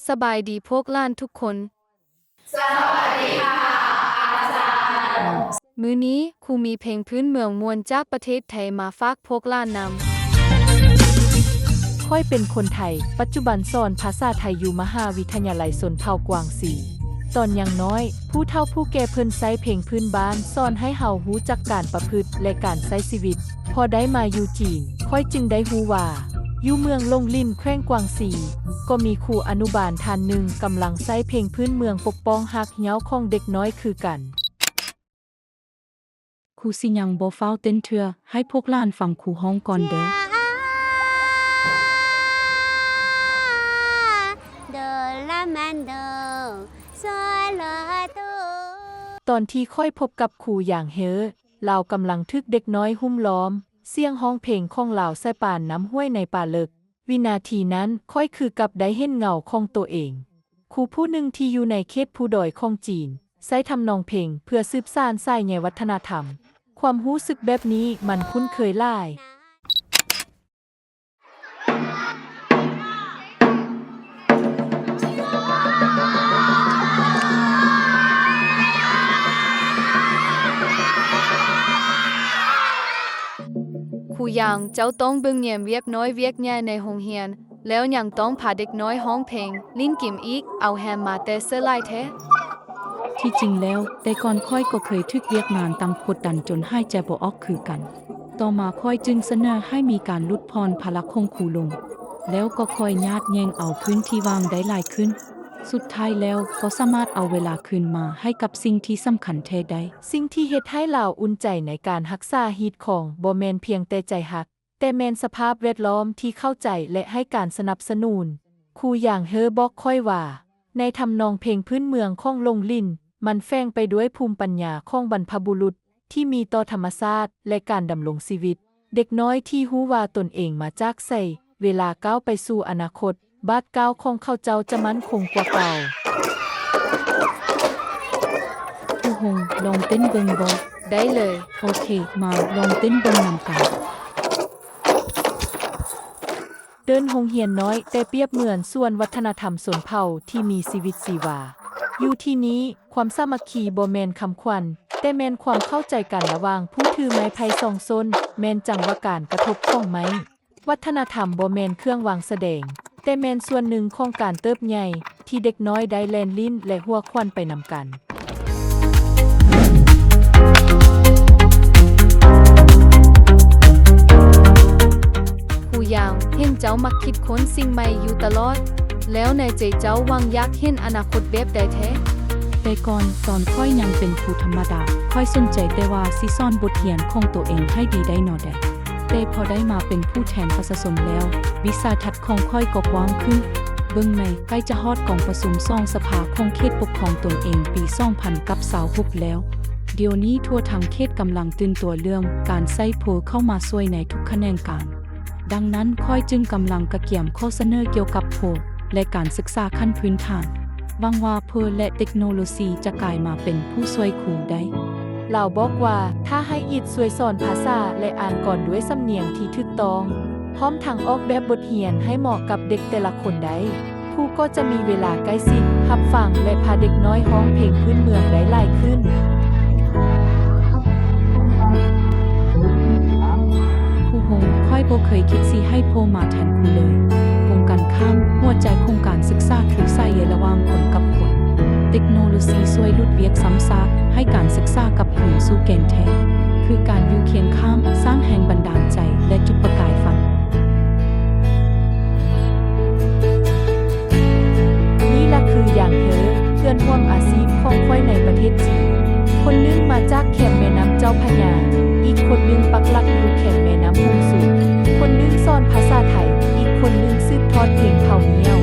ສະບາຍດີພວກຫຼານທຸກຄົນ. ສະຫວັດດີຄ່ະອາຈານ. ມື້ນີ້ຄູມີເພງພື້ນເມືອງມ່ວນຈາກປະເທດໄທມາຝາກພວກຫຼານນຳ. ຂ້ອຍເປັນຄົນໄທ, ປັດຈຸບັນສອນພາສາໄທຢູ່ມະຫາວິທະຍາໄລຊົນເຜົ່າກວາງຊີ. ຕອນຍັງນ້ອຍ, ຜູ້ເຖົ້າຜູ້ແກ່ເພິ່ນໃຊ້ເພງພື້ນບ້ານສອນໃຫ້ເຮົາຮູ້ຈັກການປະພຶດ ແລະ ການໃຊ້ຊີວິດ. ພໍໄດ້ມາຢູ່ຈີນ, ຂ້ອຍຈຶ່ງໄດ້ຮູ້ວ່າ ຢູ່ເມືອງຫຼົງລິນ ແຂວງກວາງຊີ ກໍມີຄູອະນຸບານທ່ານໜຶ່ງກຳລັງໃຊ້ເພງພື້ນເມືອງປົກປ້ອງຮາກເຫຍ້າຂອງເດັກນ້ອຍຄືກັນ. ຄູຊິຍັງບໍ່ຟ້າວເຕັ້ນເທື່ອ, ໃຫ້ພວກຫຼານຟັງຄູຮ້ອງກ່ອນເດີ້. ຕອນທີ່ຂ້ອຍພົບກັບຄູຢາງເຮີ, ລາວກຳລັງຖືກເດັກນ້ອຍຮຸມລ້ອມ, ສຽງຮ້ອງເພງຂອງລາວສາຍປານນ້ຳຫ້ວຍໃນປ່າເລິກ. ວິນາທີນັ້ນ, ຂ້ອຍຄືກັບໄດ້ເຫັນເງົາຂອງໂຕເອງ. ຄູຜູ້ໜຶ່ງທີ່ຢູ່ໃນເຂດພູດອຍຂອງຈີນ ໃຊ້ທຳນອງເພງເພື່ອສືບສານສາຍໃຍວັດທະນະທຳ. ຄວາມຮູ້ສຶກແບບນີ້ມັນຄຸ້ນເຄີຍຫຼາຍ. ຄູຢາງ, ເຈົ້າຕ້ອງເບິ່ງແຍມວຽກນ້ອຍວຽກໃຫຍ່ໃນໂຮງຮຽນ, ແລ້ວຍັງຕ້ອງພາເດັກນ້ອຍຮ້ອງເພງ, ຫຼິ້ນເກມອີກ, ເອົາແຮມມາແຕ່ເສີຫຼາຍແທ້. ທີ່ຈິງແລ້ວ, ແຕ່ກ່ອນຂ້ອຍກໍເຄີຍຖືກວຽກງານຕ່າງກົດດັນຈົນຫາຍໃຈບໍ່ອອກຄືກັນ. ຕໍ່ມາຂ້ອຍຈຶ່ງສະເໜີໃຫ້ມີການຫຼຸດຜ່ອນພາລະຂອງຄູລົງ, ແລ້ວກໍຄ່ອຍຍາດແຍ່ງເອົາພື້ນທີ່ວ່າງໄດ້ຫຼາຍຂຶ້ນ. ສຸດທ້າຍແລ້ວກໍສາມາດເອົາເວລາຄືນມາໃຫ້ກັບສິ່ງທີ່ສຳຄັນແທ້ໄດ້. ສິ່ງທີ່ເຮັດໃຫ້ລາວອຸ່ນໃຈໃນການຮັກສາຮີດຄອງ ບໍ່ແມ່ນພຽງແຕ່ໃຈຮັກ, ແຕ່ແມ່ນສະພາບແວດລ້ອມທີ່ເຂົ້າໃຈ ແລະ ໃຫ້ການສະໜັບສະໜູນ. ຄູຢາງເຮີບອກຂ້ອຍວ່າ, ໃນທຳນອງເພງພື້ນເມືອງຂອງຫຼົງລິນ, ມັນແຝງໄປດ້ວຍພູມປັນຍາຂອງບັນພະບຸລຸດທີ່ມີຕໍ່ທຳມະຊາດ ແລະ ການດຳລົງຊີວິດ. ເດັກນ້ອຍທີ່ຮູ້ວ່າຕົນເອງມາຈາກໃສ, ເວລາກ້າວໄປສູ່ອະນາຄົດ, ບາດກ້າວຂອງເຂົາເຈົ້າຈະໝັ້ນຄົງກວ່າເກົ່າ. ຄູຮົງ, ລອງເຕັ້ນເບິ່ງບໍ່? ໄດ້ເລີຍ. ໂອເຄ, ມາລອງເຕັ້ນເບິ່ງນຳກັນ. ເດີ່ນໂຮງຮຽນນ້ອຍແຕ່ປຽບເໝືອນສວນວັດທະນະທຳຊົນເຜົ່າທີ່ມີຊີວິດຊີວາ. ຢູ່ທີ່ນີ້, ຄວາມສາມັກຄີບໍ່ແມ່ນຄຳຂວັນ, ແຕ່ແມ່ນຄວາມເຂົ້າໃຈກັນລະຫວ່າງຜູ້ຖືໄມ້ໄຜ່ສອງສົ້ນ, ແມ່ນຈັງຫວະການກະທົບຂອງໄມ້. ວັດທະນະທຳບໍ່ແມ່ນເຄື່ອງວາງສະແດງ, ແຕ່ແມ່ນສ່ວນໜຶ່ງຂອງການເຕີບໃຫຍ່ ທີ່ເດັກນ້ອຍໄດ້ແລ່ນຫຼິ້ນ ແລະ ຫົວຂວັນໄປນຳກັນ. ຄູຢາງ, ເຫັນເຈົ້າມັກຄິດຄົ້ນສິ່ງໃໝ່ຢູ່ຕະຫຼອດ, ແລ້ວໃນໃຈເຈົ້າຫວັງຢາກເຫັນອະນາຄົດແບບໃດແທ້? ແຕ່ກ່ອນ, ຕອນຂ້ອຍຍັງເປັນຄູທຳມະດາ, ຂ້ອຍສົນໃຈແຕ່ວ່າຊິສອນບົດຮຽນຂອງໂຕເອງໃຫ້ດີໄດ້ແນວໃດ. ແຕ່ພໍໄດ້ມາເປັນຜູ້ແທນປະຊາຊົນແລ້ວ, ວິສາທັດຂອງຂ້ອຍກໍກວ້າງຂຶ້ນ. ເບິ່ງແມ້, ໃກ້ຈະຮອດກອງປະຊຸມສອງສະພາຂອງເຂດປົກຄອງຕົນເອງປີສອງພັນກັບຊາວຫົກແລ້ວ. ດຽວນີ້ທົ່ວທັງເຂດກຳລັງຕື່ນຕົວເລື່ອງການໃຊ້ໂພເຂົ້າມາຊ່ວຍໃນທຸກຂະແໜງການ. ດັ່ງນັ້ນ, ຂ້ອຍຈຶ່ງກຳລັງກະກຽມຂໍ້ສະເໜີກ່ຽວກັບໂພ ແລະ ການສຶກສາຂັ້ນພື້ນຖານ. ຫວັງວ່າໂພ ແລະ ເຕັກໂນໂລຊີຈະກາຍມາເປັນຜູ້ຊ່ວຍຄູໄດ້. ລາວບອກວ່າ ຖ້າໃຫ້ອິດຊ່ວຍສອນພາສາ ແລະ ອ່ານກອນດ້ວຍສຳນຽງທີ່ຖືກຕ້ອງ, ພ້ອມທັງອອກແບບບົດຮຽນໃຫ້ເໝາະກັບເດັກແຕ່ລະຄົນໄດ້, ຄູກໍຈະມີເວລາໃກ້ຊິດຮັບຟັງ ແລະ ພາເດັກນ້ອຍຮ້ອງເພງພື້ນເມືອງໄດ້ຫຼາຍຂຶ້ນ. ຄູຮົງ, ຂ້ອຍບໍ່ເຄີຍຄິດຊິໃຫ້ໂພມາແທນຄູເລີຍ. ກົງກັນຂ້າມ, ຫົວໃຈຂອງການສຶກສາຄືສາຍໃຍລະຫວ່າງຄົນກັບຄົນ. ເຕັກໂນໂລຊີຊ່ວຍຫຼຸດວຽກຊ້ຳຊາກ, ໃຫ້ການສຶກສາກັບຄືນສູ່ແກ່ນແທ້, ຄືການຢູ່ຄຽງຂ້າງ, ສ້າງແຮງບັນດານໃຈ ແລະ ຈຸດປະກາຍຝັນ. ນີ້ລະຄືຢາງເຮີ, ເພື່ອນຮ່ວມອາຊີບຂອງຂ້ອຍໃນປະເທດຈີນ. ຄົນໜຶ່ງມາຈາກແຄມແມ່ນ້ຳເຈົ້າພະຍາ, ອີກຄົນໜຶ່ງປັກຫຼັກຢູ່ແຄມແມ່ນ້ຳຫົງສູງ. ຄົນໜຶ່ງສອນພາສາໄທ, ອີກຄົນໜຶ່ງສືບທອດເພງເຜົ່າງຽວ.